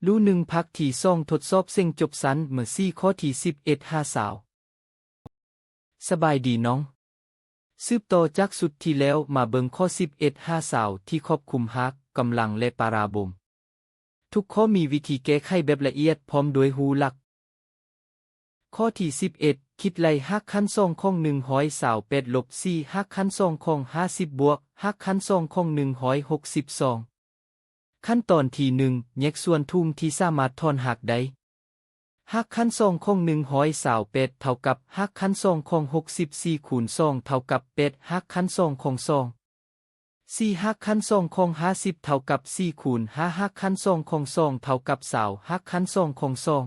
ລູໜຶ່ງ ພາກທີສອງ ທົດສອບເສັງຈົບຊັ້ນ ມ.ສີ່ ຂໍ້ທີສິບເອັດຫາຊາວ. ສະບາຍດີນ້ອງ. ສືບຕໍ່ຈາກຊຸດທີ່ແລ້ວ ມາເບິ່ງຂໍ້ສິບເອັດຫາຊາວ ທີ່ຄອບຄຸມຮາກ, ກຳລັງ ແລະ ປາຣາໂບນ. ທຸກຂໍ້ມີວິທີແກ້ໄຂແບບລະອຽດ ພ້ອມດ້ວຍຮູຫຼັກ. ຂໍ້ທີສິບເອັດ ຄິດໄລ່ຮາກຂັ້ນສອງຂອງໜຶ່ງຮ້ອຍຊາວແປດ ລົບສີ່ຮາກຂັ້ນສອງຂອງຫ້າສິບ ບວກຮາກຂັ້ນສອງຂອງໜຶ່ງຮ້ອຍຫົກສິບສອງ. ຂັ້ນຕອນທີໜຶ່ງ ແຍກສ່ວນທຸ່ມທີ່ສາມາດຖອນຮາກໄດ້. ຮາກຂັ້ນສອງຂອງໜຶ່ງຮ້ອຍຊາວແປດ ເທົ່າກັບຮາກຂັ້ນສອງຂອງຫົກສິບສີ່ຄູນສອງ ເທົ່າກັບແປດຮາກຂັ້ນສອງຂອງສອງ. ສີ່ຮາກຂັ້ນສອງຂອງຫ້າສິບ ເທົ່າກັບສີ່ຄູນຫ້າຮາກຂັ້ນສອງຂອງສອງ ເທົ່າກັບຊາວຮາກຂັ້ນສອງຂອງສອງ.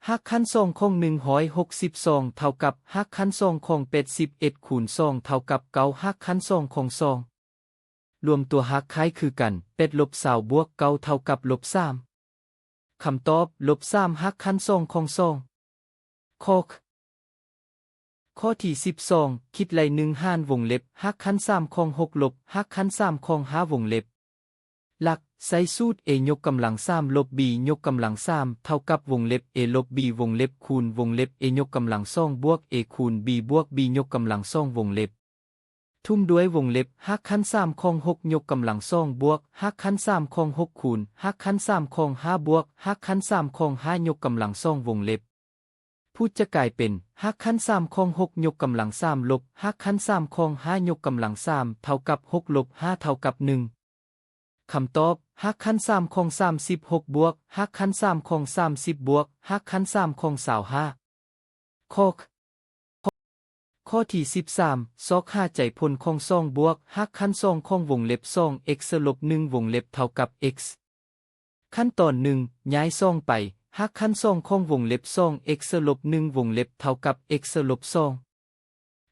ຮາກຂັ້ນສອງຂອງໜຶ່ງຮ້ອຍຫົກສິບສອງ ເທົ່າກັບຮາກຂັ້ນສອງຂອງແປດສິບເອັດຄູນສອງ ເທົ່າກັບເກົ້າຮາກຂັ້ນສອງຂອງສອງ. ລວມຕົວຮາກຄ້າຍຄືກັນ ແປດລົບຊາວບວກເກົ້າເທົ່າກັບລົບສາມ. ຄຳຕອບ ລົບສາມຮາກຂັ້ນສອງຂອງສອງ. ຂໍ້ ຂໍ້ທີສິບສອງ ຄິດໄລ່ໜຶ່ງຫານວົງເລັບ ຮາກຂັ້ນສາມຂອງຫົກ ລົບຮາກຂັ້ນສາມຂອງຫ້າ ວົງເລັບ. ຫຼັກ ໃຊ້ສູດ A ຍົກກຳລັງສາມ ລົບ B ຍົກກຳລັງສາມ ເທົ່າກັບວົງເລັບ A ລົບ B ວົງເລັບ ຄູນວົງເລັບ A ຍົກກຳລັງສອງ ບວກ A ຄູນ B ບວກ B ຍົກກຳລັງສອງ ວົງເລັບ ທຸ່ມດ້ວຍວົງເລັບ ຮາກຂັ້ນສາມຂອງຫົກ ຍົກກຳລັງສອງ ບວກຮາກຂັ້ນສາມຂອງຫົກ ຄູນຮາກຂັ້ນສາມຂອງຫ້າ ບວກຮາກຂັ້ນສາມຂອງຫ້າ ຍົກກຳລັງສອງ ວົງເລັບ ພູດຈະກາຍເປັນ ຮາກຂັ້ນສາມຂອງຫົກ ຍົກກຳລັງສາມ ລົບຮາກຂັ້ນສາມຂອງຫ້າ ຍົກກຳລັງສາມ ເທົ່າກັບຫົກ ລົບຫ້າ ເທົ່າກັບໜຶ່ງ. ຄຳຕອບ ຮາກຂັ້ນສາມຂອງສາມສິບຫົກ ບວກຮາກຂັ້ນສາມຂອງສາມສິບ ບວກຮາກຂັ້ນສາມຂອງຊາວຫ້າ. ຂໍ້ ຂໍ້ທີສິບສາມ ຊອກຫາໃຈຜົນຂອງສອງ ບວກຮາກຂັ້ນສອງຂອງວົງເລັບສອງ x ລົບໜຶ່ງ ວົງເລັບ ເທົ່າກັບ x. ຂັ້ນຕອນໜຶ່ງ ຍ້າຍສອງໄປ ຮາກຂັ້ນສອງຂອງວົງເລັບສອງ x ລົບໜຶ່ງ ວົງເລັບ ເທົ່າກັບ x ລົບສອງ.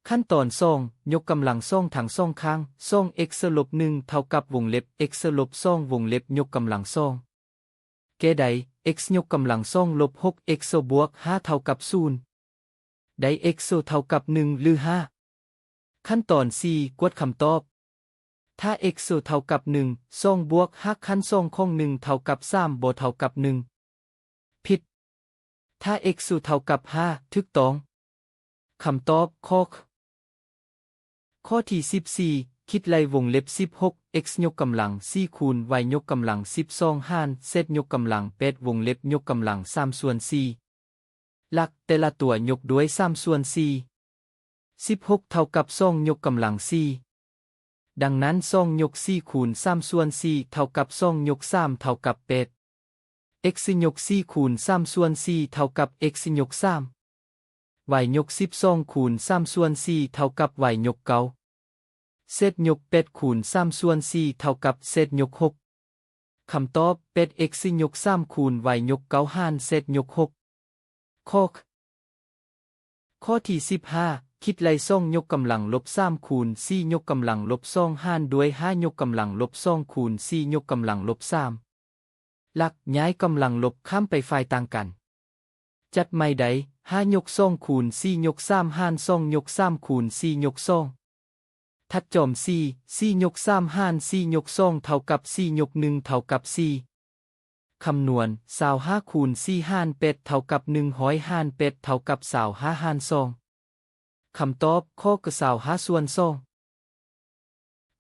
ຂັ້ນຕອນສອງ ຍົກກຳລັງສອງທັງສອງຂ້າງ ສອງ x ລົບໜຶ່ງ ເທົ່າກັບວົງເລັບ x ລົບສອງ ວົງເລັບ ຍົກກຳລັງສອງ. ແກ້ໄດ້ x ຍົກກຳລັງສອງ ລົບຫົກ x ບວກຫ້າ ເທົ່າກັບສູນ. ໄດ້ x ເທົ່າກັບໜຶ່ງ ຫຼື ຫ້າ. ຂັ້ນຕອນສີ່ ກວດຄຳຕອບ. ຖ້າ x ເທົ່າກັບໜຶ່ງ ສອງບວກຮາກຂັ້ນສອງຂອງໜຶ່ງເທົ່າກັບສາມ ບໍ່ເທົ່າກັບໜຶ່ງ. ຜິດ. ຖ້າ x ເທົ່າກັບຫ້າ ຖືກຕ້ອງ. ຄຳຕອບ ຂໍ້ ຂໍ້ທີສິບສີ່ ຄິດໄລ່ວົງເລັບສິບຫົກ x ຍົກກຳລັງສີ່ຄູນ y ຍົກກຳລັງສິບສອງ ຫານ z ຍົກກຳລັງແປດ ວົງເລັບຍົກກຳລັງສາມສ່ວນສີ່. ຫຼັກ ແຕ່ລະຕົວຍົກດ້ວຍສາມສ່ວນສີ່. ສິບຫົກເທົ່າກັບສອງຍົກກຳລັງສີ່. ດັ່ງນັ້ນ ສອງຍົກສີ່ຄູນສາມສ່ວນສີ່ເທົ່າກັບສອງຍົກສາມເທົ່າກັບແປດ. x ຍົກສີ່ຄູນສາມສ່ວນສີ່ເທົ່າກັບ x ຍົກສາມ. y ຍົກສິບສອງຄູນສາມສ່ວນສີ່ເທົ່າກັບ y ຍົກເກົ້າ. z ຍົກແປດຄູນສາມສ່ວນສີ່ເທົ່າກັບ z ຍົກຫົກ. ຄຳຕອບ ແປດ x ຍົກສາມຄູນ y ຍົກເກົ້າຫານ z ຍົກຫົກ. ຂໍ້ ຂໍ້ທີສິບຫ້າ ຄິດໄລ່ສອງຍົກກຳລັງລົບສາມຄູນສີ່ຍົກກຳລັງລົບສອງ ຫານດ້ວຍຫ້າຍົກກຳລັງລົບສອງຄູນສີ່ຍົກກຳລັງລົບສາມ. ຫຼັກ ຍ້າຍກຳລັງລົບຂ້າມໄປຝ່າຍຕ່າງກັນ. ຈັດໃໝ່ໄດ້ ຫ້າຍົກສອງຄູນສີ່ຍົກສາມ ຫານສອງຍົກສາມຄູນສີ່ຍົກສອງ. ຖັດຈອມສີ່ ສີ່ຍົກສາມ ຫານສີ່ຍົກສອງເທົ່າກັບສີ່ຍົກໜຶ່ງເທົ່າກັບສີ່. ຄຳນວນ ຊາວຫ້າຄູນສີ່ຫານແປດເທົ່າກັບໜຶ່ງຮ້ອຍຫານແປດເທົ່າກັບຊາວຫ້າຫານສອງ. ຄຳຕອບ ຂໍ້ ກະຊາວຫ້າສ່ວນສອງ.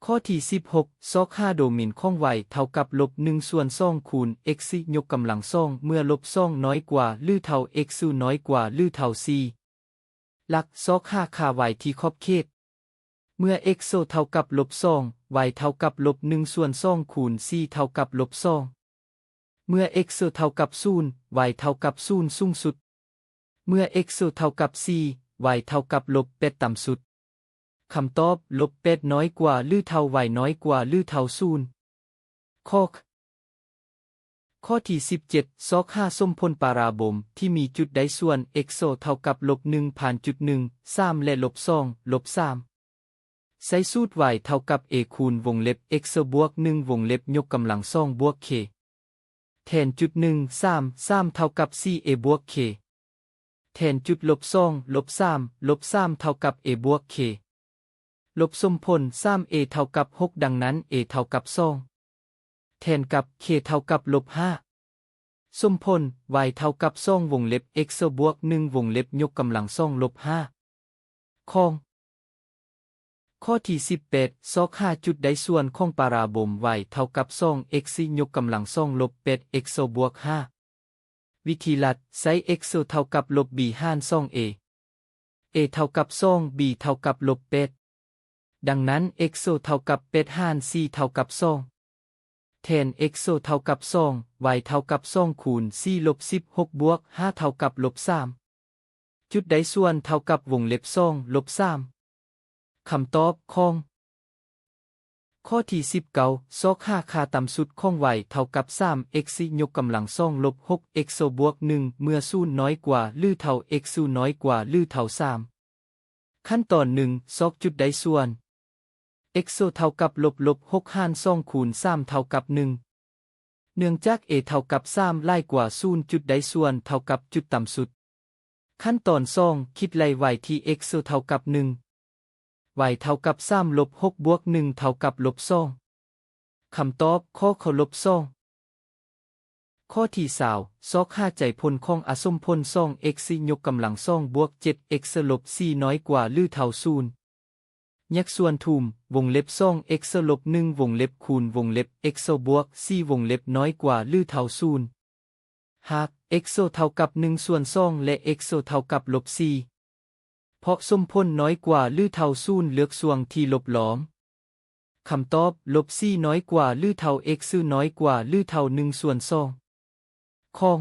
ຂໍ້ທີສິບຫົກ ຊອກຫາໂດເມນຂອງ y ເທົ່າກັບລົບໜຶ່ງສ່ວນສອງຄູນ x ຍົກກຳລັງສອງ ເມື່ອລົບສອງນ້ອຍກວ່າ ຫຼື ເທົ່າ x ນ້ອຍກວ່າ ຫຼື ເທົ່າສີ່. ຫຼັກ ຊອກຫາຄ່າ y ທີ່ຂອບເຂດ. ເມື່ອ x ເທົ່າກັບລົບສອງ y ເທົ່າກັບລົບໜຶ່ງສ່ວນສອງຄູນສີ່ເທົ່າກັບລົບສອງ. ເມື່ອ x ເທົ່າກັບສູນ y ເທົ່າກັບສູນສູງສຸດ. ເມື່ອ x ເທົ່າກັບສີ່ y ເທົ່າກັບລົບແປດຕ່ຳສຸດ. ຄຳຕອບ ລົບແປດນ້ອຍກວ່າ ຫຼື ເທົ່າ y ນ້ອຍກວ່າ ຫຼື ເທົ່າສູນ. ຂໍ້ ຂໍ້ທີສິບເຈັດ ຊອກຫາສົມຜົນປາຣາໂບນທີ່ມີຈຸດໄດ້ສ່ວນ x ເທົ່າກັບລົບໜຶ່ງ ຜ່ານຈຸດໜຶ່ງ ສາມ ແລະ ລົບສອງ ລົບສາມ. ໃຊ້ສູດ y ເທົ່າກັບ a ຄູນວົງເລັບ x ບວກໜຶ່ງວົງເລັບຍົກກຳລັງສອງບວກ k. ແທນຈຸດໜຶ່ງ ສາມ ສາມເທົ່າກັບສີ່ a ບວກ k. ແທນຈຸດລົບສອງ ລົບສາມ ລົບສາມເທົ່າກັບ a ບວກ k. ລົບສົມຜົນ ສາມ a ເທົ່າກັບຫົກ ດັ່ງນັ້ນ a ເທົ່າກັບສອງ. ແທນກັບ k ເທົ່າກັບລົບຫ້າ. ສົມຜົນ y ເທົ່າກັບສອງວົງເລັບ x ບວກໜຶ່ງວົງເລັບຍົກກຳລັງສອງລົບຫ້າ ຂ້ອງ. ຂໍ້ທີສິບແປດ ຊອກຫາຈຸດໄດ້ສ່ວນຂອງປາຣາໂບນ y ເທົ່າກັບສອງ x ຍົກກຳລັງສອງລົບແປດ x ບວກຫ້າ. ວິທີລັດ ໃຊ້ x ເທົ່າກັບລົບ b ຫານສອງ a, a ເທົ່າກັບສອງ b ເທົ່າກັບລົບແປດ. ດັ່ງນັ້ນ x ເທົ່າກັບແປດຫານສີ່ເທົ່າກັບສອງ. ແທນ x ເທົ່າກັບສອງ y ເທົ່າກັບສອງຄູນສີ່ລົບສິບຫົກບວກຫ້າເທົ່າກັບລົບສາມ. ຈຸດໄດ້ສ່ວນເທົ່າກັບວົງເລັບສອງລົບສາມ. ຄຳຕອບ ຂ້ອງ. ຂໍ້ທີສິບເກົ້າ ຊອກຫາຄ່າຕ່ຳສຸດຂອງ y ເທົ່າກັບສາມ x ຍົກກຳລັງສອງລົບຫົກ x ບວກໜຶ່ງ ເມື່ອສູນນ້ອຍກວ່າ ຫຼື ເທົ່າ x ນ້ອຍກວ່າ ຫຼື ເທົ່າສາມ. ຂັ້ນຕອນໜຶ່ງ ຊອກຈຸດໄດ້ສ່ວນ. x ເທົ່າກັບລົບ ລົບຫົກຫານສອງຄູນສາມເທົ່າກັບໜຶ່ງ. ເນື່ອງຈາກ a ເທົ່າກັບສາມຫຼາຍກວ່າສູນ ຈຸດໄດ້ສ່ວນເທົ່າກັບຈຸດຕ່ຳສຸດ. ຂັ້ນຕອນສອງ ຄິດໄລ່ y ທີ່ x ເທົ່າກັບໜຶ່ງ y ເທົ່າກັບສາມລົບຫົກບວກໜຶ່ງເທົ່າກັບລົບສອງ. ຄຳຕອບ ຂໍ້ເຄົາລົບສອງ. ຂໍ້ທີຊາວ ຊອກຫາໃຈຜົນຂອງອະສົມຜົນສອງ x ຍົກກຳລັງສອງບວກເຈັດ x ລົບສີ່ນ້ອຍກວ່າ ຫຼື ເທົ່າສູນ. ແຍກສ່ວນທຸ່ມ ວົງເລັບສອງ x ລົບໜຶ່ງວົງເລັບຄູນວົງເລັບ x ບວກສີ່ວົງເລັບນ້ອຍກວ່າ ຫຼື ເທົ່າສູນ. ຫາກ x ເທົ່າກັບໜຶ່ງສ່ວນສອງ ແລະ x ເທົ່າກັບລົບສີ່. ເພາະສົມຜົນນ້ອຍກວ່າ ຫຼື ເທົ່າສູນ ເລືອກຊ່ວງທີ່ລົບລອງ. ຄຳຕອບ ລົບສີ່ນ້ອຍກວ່າ ຫຼື ເທົ່າ x ນ້ອຍກວ່າ ຫຼື ເທົ່າໜຶ່ງສ່ວນສອງ. ຂ້ອງ.